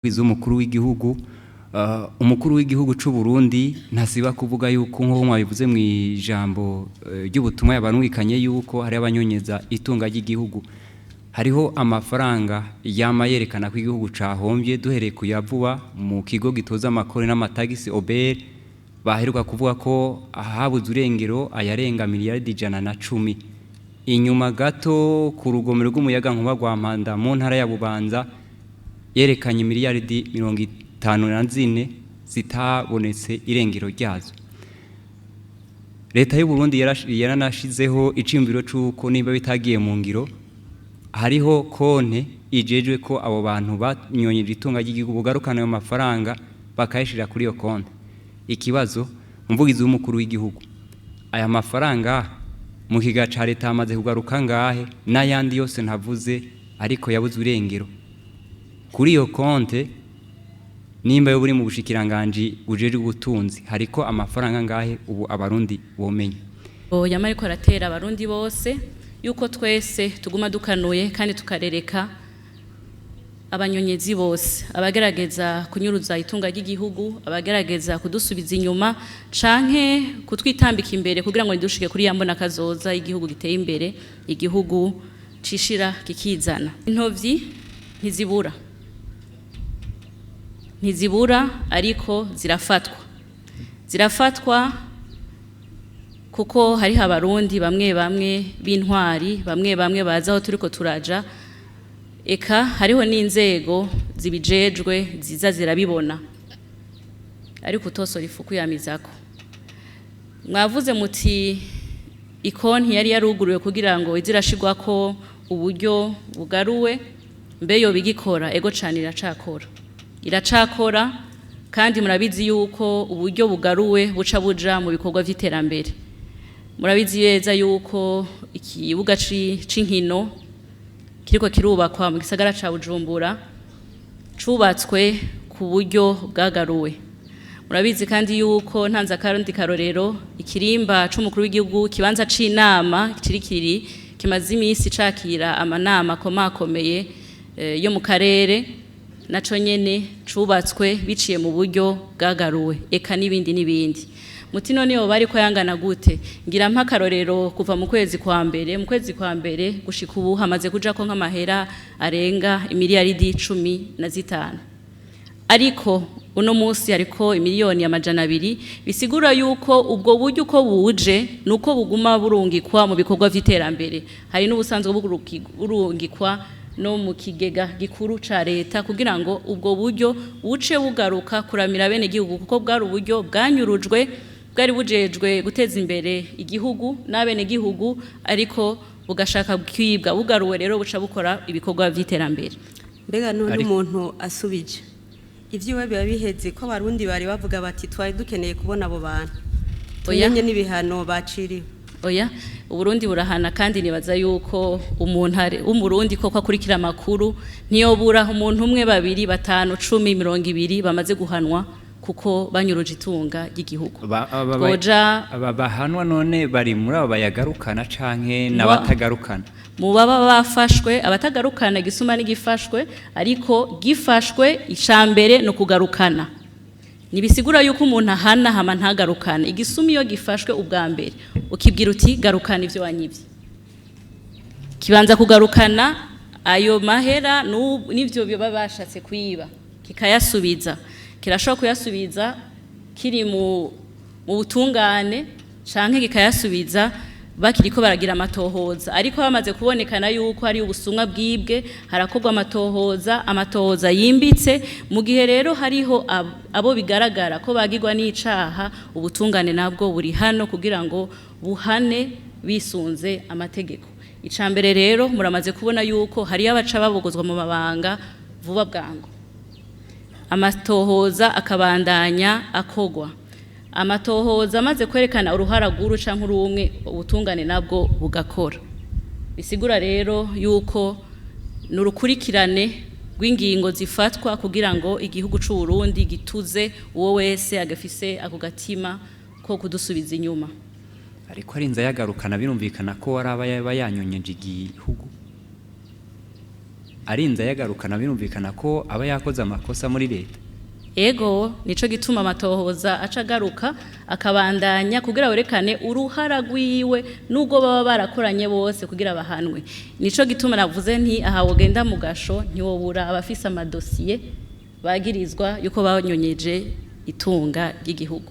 Z'umukuru w'igihugu, umukuru w'igihugu c'u Burundi ntasiba kuvuga yuko, nko mwabivuze mu ijambo ry'ubutumwa yabarungikanye, yuko hari abanyonyeza itunga ry'igihugu. Hariho amafaranga yama yerekana ko igihugu cahombye, duhereye kuyavuba mu kigo gitoza amakori n'amatagisi OBR, baheruka kuvuga ko habuze urengero ayarenga miliyaridi 110. Inyuma gato, ku rugomero rw'umuyaga nkuba rwa Mpanda mu ntara ya Bubanza, yerekanye miliyaridi 54 zitabonetse irengero ryazo. Leta y'u Burundi yaranashizeho iciyumviro c'uko niba bitagiye mu ngiro, hariho konte ijejwe ko abo bantu banyonyeje itunga ry'igihugu bugarukana ayo mafaranga, bakayashira kuri iyo konte. Ikibazo, umuvugizi w'umukuru w'igihugu, aya mafaranga mu kiga ca leta hamaze kugaruka ngahe, n'ayandi yose ntavuze ariko yabuze irengero kuri iyo konte, nimba yo buri mu bushikiranganji bujejwe ubutunzi, hariko amafaranga ngahe ubu Abarundi bomenya? Yama ariko aratera Abarundi bose yuko twese tuguma dukanuye kandi tukarereka abanyonyezi bose, abagerageza kunyuruza itunga ry'igihugu, abagerageza kudusubiza inyuma canke kutwitambika imbere kugira ngo ntidushike kuri ya mbona kazoza, igihugu giteye imbere, igihugu cishira kikizana. Intovyi ntizibura, ntizibura, ariko zirafatwa, zirafatwa, kuko hariho Abarundi bamwe bamwe b'intwari, bamwe bamwe bazi aho turiko turaja. Eka hariho n'inzego zibijejwe ziza zirabibona, ariko utosora ifuku yamizako. Mwavuze muti ikonti yari yaruguruwe kugira ngo izirashirwako uburyo bugaruwe, mbe yo bigikora? Ego cane, iracakora, iracakora, kandi murabizi yuko uburyo bugaruwe buca buja mu bikorwa vy'iterambere. Murabizi neza yuko ikibuga c'inkino kiriko kirubakwa mu gisagara ca Bujumbura cubatswe ku buryo bwagaruwe. Murabizi kandi yuko, ntanze akandi karorero, ikirimba c'umukuru w'igihugu, ikibanza c'inama kiri kimaze iminsi cakira amanama akomakomeye yo mu karere, naco nyene cubatswe biciye mu buryo bwagaruwe, eka n'ibindi n'ibindi. Muti none yoba ariko yangana gute? Ngira mpa akarorero: kuva mu kwezi kwa mbere, mu kwezi kwa mbere gushika ubu, hamaze kujako nk'amahera arenga imiliyaridi 15, ariko uno munsi hariko imiliyoni 200. Bisigura yuko ubwo buryo uko buje nuko buguma burungikwa mu bikorwa vy'iterambere. Hari n'ubusanzwe burungikwa no mu kigega gikuru ca leta kugira ngo ubwo buryo buce bugaruka kuramira bene gihugu, kuko bwari uburyo bwanyurujwe, bwari bujejwe guteza imbere igihugu n'abene gihugu, ariko bugashaka kwibwa. Bugaruwe rero, buca bukora ibikorwa vy'iterambere. Mbega none umuntu asubije ivy'iwe biba biheze, ko Abarundi bari bavuga bati twari dukeneye kubona abo bantu, Oya. tumenye n'ibihano baciriwe? Oya, Uburundi burahana, kandi nibaza yuko umuntu ari w'Umurundi koko akurikira amakuru, ntiyobura umuntu umwe, babiri, batanu, 10, 20 bamaze guhanwa kuko banyuruje itunga ry'igihugu. Twoja Aba bahanwa none bari muri abo bayagarukana canke n'abatagarukana? Mu baba bafashwe. Abatagarukana, igisuma n'igifashwe, ariko gifashwe icambere no kugarukana. Ntibisigura yuko umuntu ahana hama ntagarukane. Igisuma iyo gifashwe ubwa mbere, ukibwira uti garukana ivyo wanyivye, kibanza kugarukana ayo mahera n'ivyo biba bashatse kwiba, kikayasubiza. Kirashobora kuyasubiza kiri mu butungane, canke kikayasubiza bakiriko baragira amatohoza. Ariko bamaze kubonekana yuko hari ubusumwa bwibwe, harakorwa amatohoza, amatohoza yimbitse. Mu gihe rero hariho abo bigaragara ko bagirwa n'icaha, ubutungane nabwo buri hano kugira ngo buhane bisunze amategeko. Icambere rero, muramaze kubona yuko hariyo abaca babogozwa mu mabanga vuba bwangu, amatohoza akabandanya akogwa. Amatohoza amaze kwerekana uruhara rw'uru canke urumwe, ubutungane nabwo bugakora. Bisigura rero yuko nurukurikirane rw'ingingo zifatwa kugira ngo igihugu c'u Burundi gituze uwo wese agafise ako gatima ko kudusubiza inyuma. Ariko arinze ayagarukana, birumvikana ko waraba yaba yanyonyeje igihugu. Arinze ayagarukana, birumvikana ko aba yakoze amakosa muri leta. Ego, nico gituma amatohoza aca agaruka akabandanya kugira werekane uruhara rwiwe, nubwo baba barakoranye bose, kugira bahanwe. Nico gituma navuze nti aha wogenda mu gasho ntiwobura abafise amadosiye bagirizwa yuko banyonyeje itunga ry'igihugu.